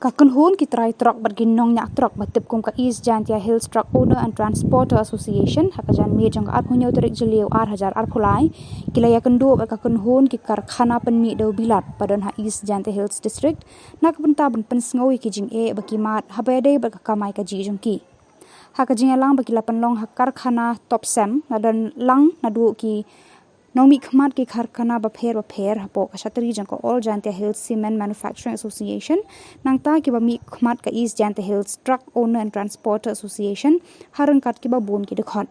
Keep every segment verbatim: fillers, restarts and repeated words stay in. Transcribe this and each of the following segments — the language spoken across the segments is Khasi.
Ka kynhun ki trai trok bad ki nongñiah trok ba tip kum ka East Jaintia Hills Truck Owner and Transporter Association, ha ka janmiet jong ka arphew hynñiew tarik Jylliew ar hajar arphew lai, ki la ïakynduh bad ka kynhun ki karkhana pynmih dewbilat ba don ha East Jaintia Hills District, na ka bynta ban pynsngew ïa ki jingeh ba ki mad haba ïadei bad ka kamai kajih jong ki. Ha ka jingïalang ba ki la pynlong ha karkhana Topcem, la don lang naduh ki nongmihkhmat ki karkhana bapher bapher hapoh ka shatri jong ka All Jaintia Hills Cement Manufacturing Association, nangta kiba mihkhmat ka East Jaintia Hills Truck Owner and Transporter Association, ha ryngkat kiba bun ki dkhot.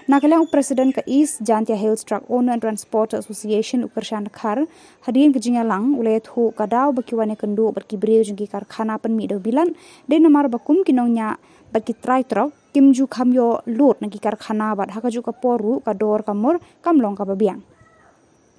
Na ka liang u President ka East Jaintia Hills Truck Owner and Transporter Association, u Kyrshan Dkhar, hadien ka jingïalang u la ïathuh ka daw ba ki wan ïakynduh bad ki briew jong ki karkhana pynmih dewbilat, dei namar ba kum ki nongñiah bad ki trai trok, kim ju kham ïoh load na ki karkhana bad ha kajuh ka por ruh ka dor ka mur kam long kaba biang.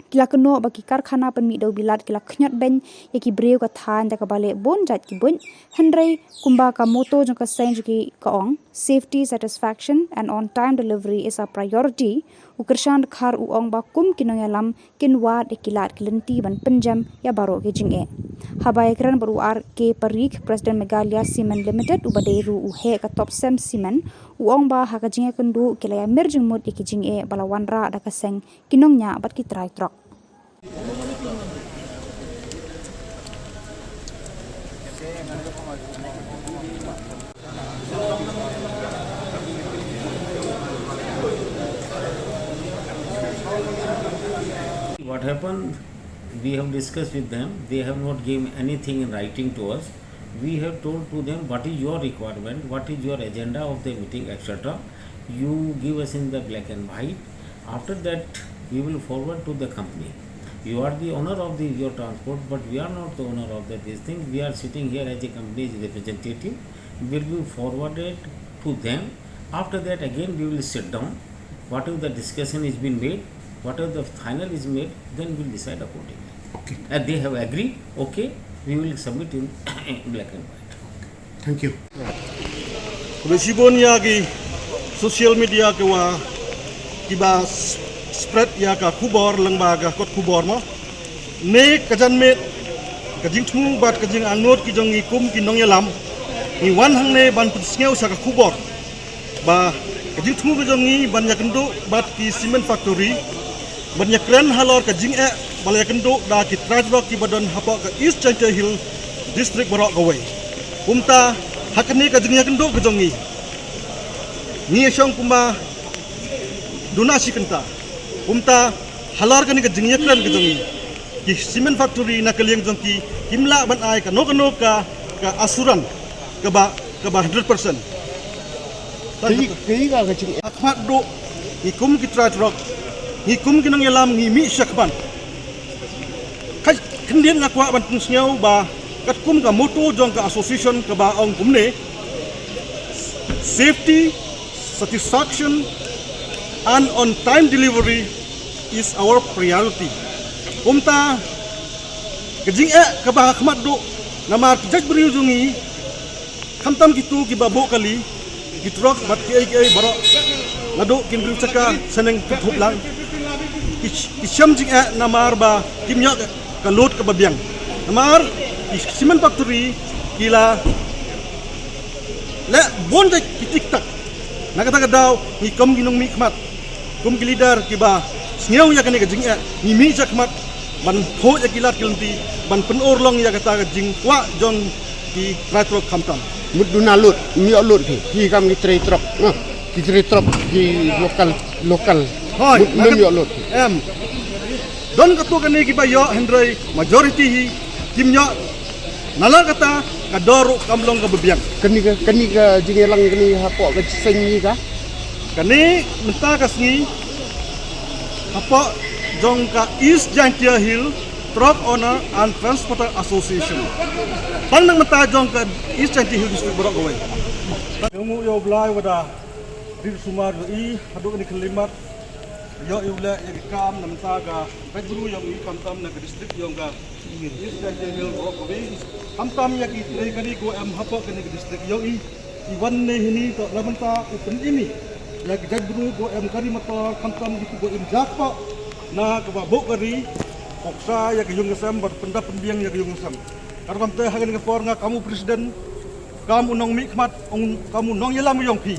Ki la kynnoh ba ki karkhana pynmih dewbilat ki la khñiot beiñ ïa ki briew ka thaiñ da kaba leh bun jait ki buit, hynrei kumba ka motto jong ka seng jong ki ka ong, "Safety, satisfaction and on time delivery is our priority." U Kyrshan Dkhar u ong ba kum ki nongïalam kin wad ïa ki lad ki lynti ban pynjem ïa baroh ki jingeh. Haba ïakren bad u R K Parikh, President Meghalaya Cement Limited, uba dei ruh u heh ka Topcem Cement, u ong ba ha ka jingïakynduh ki la ïamir jingmut ïa ki jingeh ba la wanrah da ka seng ki nongñiah bad ki trai trok. What happened? We have discussed with them. They have not given anything in writing to us. We have told to them what is your requirement, what is your agenda of the meeting, et cetera. You give us in the black and white. After that, we will forward to the company. You are the owner of the, your transport, but we are not the owner of that, this thing. We are sitting here as a company's representative. Will be forwarded to them. After that, again, we will sit down. Whatever the discussion is been made, whatever the final is made, then we'll decide accordingly. Okay. And they have agreed, okay, we will submit in black and white. Thank you. Khublei shibun ïa ki social media kiwa, kiba s-, spread ïa ka khubor lyngba ka kot khubor mo. Ne ka janmiet, ka jingthmu bad ka jingangnud ki jong ngi kum ki nongïalam, ngi wan hangne ban pynsngew sa ka khubor. Ba ka jingthmu ka jong ngi ban ïakynduh bad ki cement factory, ban ïakren halor ka jingeh ba la ïakynduh da ki trai trok kiba don hapoh ka East Jaintia Hills District baroh kawei. Kumta, ha kane ka jingïakynduh ka jong ngi, ngi ïashong kumba duna shi kynta. Kumta, halor kane ka jingïakren ka jong ngi, ki cement factory na ka liang jong ki, kim lah ban ai kano kano ka, ka assurance kaba, kaba hundred percent. Kaei, kaei ka, ka jingeh? Hakhmat duh, ngi kum ki trai trok, ngi kum ki nongïalam, ngi mih shakhmat. Ka khyndiat nga kwah ban pynsngew ba katkum ka motto jong ka association kaba ong kumne: "Safety, satisfaction and on time delivery is our priority." Kumta, ka jingeh kaba hakhmat duh, namar ki jaitbynriew jong ngi, khamtam kito kiba buh kali, ki trok bad kiei kiei baroh, naduh ki hynriew chaka shaneng kynthup lang, ki, ki shem jingeh namar ba kim ïoh ka load kaba biang. Namar ki cement factory ki la leh bun jait ki tik tak. Na kata ka daw, ngi kum ki nongmihkhmat, kum ki leader kiba sngew ïa kane ka jingeh, ngi mih shakhmat ban thoh ïa ki lad ki lynti, ban pynurlong ïa kata ka jingkwah jong ki trai trok khamtam. Mut duna load, ym ïoh load phi, phi kam ki trai trok, ah, ki trai trok, ki local, local. Hooid, mut ym ïoh load phi. Em. Don katto katne kiba ïoh, hynrei majority hi kim ïoh. Na la kata ka dor ruh kam long kaba biang. Kane ka, kane ka jingïalang kane hapoh ka seng ngi ka? Kane mynta ka sngi hapoh jong ka East Jaintia Hill Truck Owner and Transporter Association. Tang na mynta jong ka East Jaintia Hill District baroh kawei. Ïa u Blai wa da ri sumar ïohi haduh kane ka khyllipmat. Ïohi u leh ïa ki kam na mynta ka jaitbru ïohi, khamtam na ka district ïong ka East Jaintia Hills baroh kawei. Khamtam ïa ki trei kari ko em hapoh kane ka district ïohi. I wan ne hini to na bynta u pynim ïa ki jaitbru ko em kari motor, khamtam kito ko im jakpoh na kaba buh kari, poksa ïa ka ïung ka sem bad pyndap pynbiang ïa ka ïung ka sem. Katkum te ha kane ka por nga kam u president, kam u nongmihkhmat, ong kam u nongïalam ïong phi.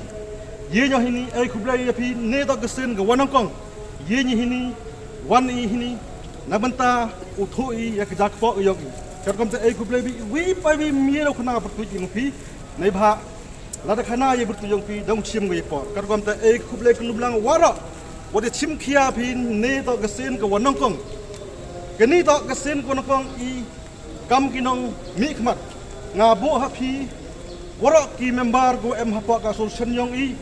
Ïa ngi hini, ai khublei ïa phi, ne tok ka sien ka wa nyngkong. Ïa ngi hini, wan i hini, na bynta u thoh i ïa ka jakpoh ïong i. Katkum te ai khublei bha, wi pa wi mia u khana pyrtuit ïong phi, ne bha, lada khana ïa pyrtuit ïong phi, dang chim ngi por. Katkum te ai khublei ka lumlang waroh, wat ïa chim khia phi, ne tok ka sien ka wa nyngkong. Kane tok ka sien ka wa nyngkong i, kam ki nongmihkhmat. Nga buh ha phi, waroh ki member ko em hapoh ka association ïong i.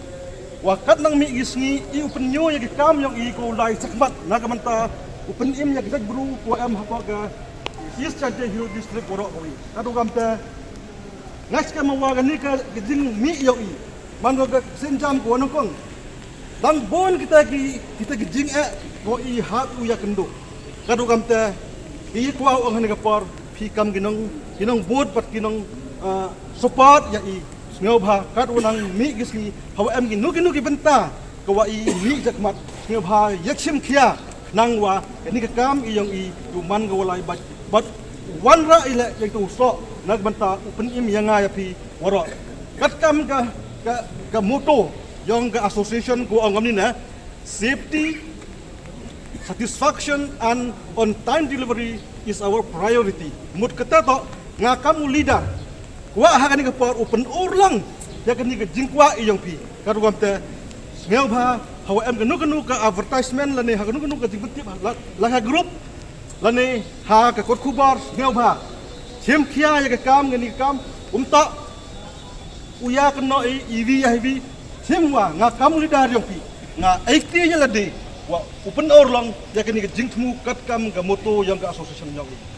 Wa kat nang mih ki sngi i u pynïoh ïa ki kam ïong i ko lai chakhmat. Na ka bynta u pynim ïa ki jait bru ko em hapoh ka East Jaintia Hills District waroh ko i. Katkum te nga skem wa kane ka jingmih ïong i. Man ko ka sien jam ko wa nyngkong. Dang bun kita ki, kita ki jingeh ko i hap u ïa kynduh. Katkum te, ki kwah ong ha kane ka por, phi kam ki nong, ki nongbud bad ki nong, ah, support ïa i. Sngewbha, katkum nang mih ki sngi, hawa em kino kino ki bynta, ka wa i mih chakhmat, sngewbha, ïa chim khia, nang wa, kane ka kam i ïong i, u man ka wa lai bad, bad, wanrah i leh, ïa tu soh, na ka bynta, u pynim ïa nga ïa phi, waroh. Katkam ka, ka, ka motto, ïong ka association ko ong kumne, safety, satisfaction and on time delivery is our priority. Mut kata to, nga kam u leader. Kwah ha kane ka por u pynurlong, ïa kane ka jingkwah i ïong phi. Katkum te, sngewbha, hawa em kano kano ka advertisement lane ha kano kano ka jingpyntip, la, la ha group, lane ha ka kot khubor, sngewbha. Chim khia ïa ka kam, kane ka kam, um ta, u ïa kano i, i wi ïa i wi, chim wa, nga kam u leader ïong phi, nga ai kti ïa lade, wa u pynurlong, ïa kane ka jingthmu katkam ka motto ïong ka association ïong i.